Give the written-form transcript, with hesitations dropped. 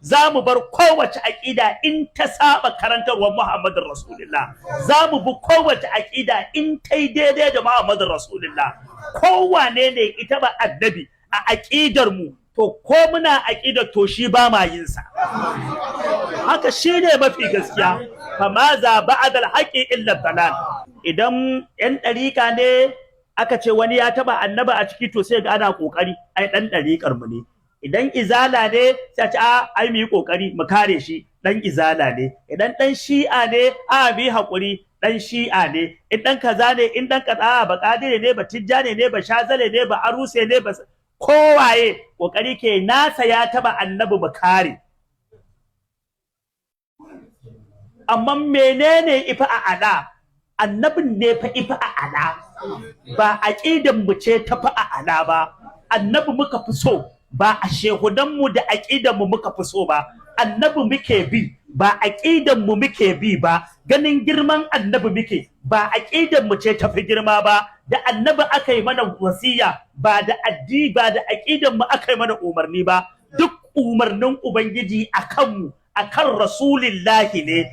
Za mu bar kowace aƙida in ta saba karantarwar Muhammadin Rasulullah. Za mu bi kowace aƙida in ta yi daidai da Muhammadin Rasulullah. Kowane ne ita ba annabi a aƙidar mu, to ko muna aƙidar, to shi ba ma yin sa. Haka shine mafi gaskiya. Famaza ba'da al-haqqi illa dalal. Idan yan ɗariƙa ne aka ce wani ya taba annaba a ciki, to sai ga ana kokari, ai dan ɗariƙar mu ne. Idan izala ne, sai a ce a ai mu yi kokari mu kare shi, dan izala ne. Idan dan shi'a ne, a bi hakuri, dan shi'a ne. In dan kaza ne, in dan kaza, ba kadire ne, ba tijjane ne, ba shazale ne, ba aruse ne, ba kowaye, kokari ke nasa ya taba annabi mu kare. Amma menene ifa a ala? Annabin ne fa ifa a ala, ba aqidan mu ce ta fa a ala ba. Annabi muka fi so, ba a shehunan mu da aqidan mu muka fi so ba. Annabi muke bi, ba aqidan mu muke bi ba. Ganin girman annabi muke, ba aqidan mu ce tafi girma ba. Da annabi aka yi mana wasiya, ba da addi ba da aqidan mu aka yi mana umarni ba. Duk umarnin ubangiji akan mu akan rasulillahi ne.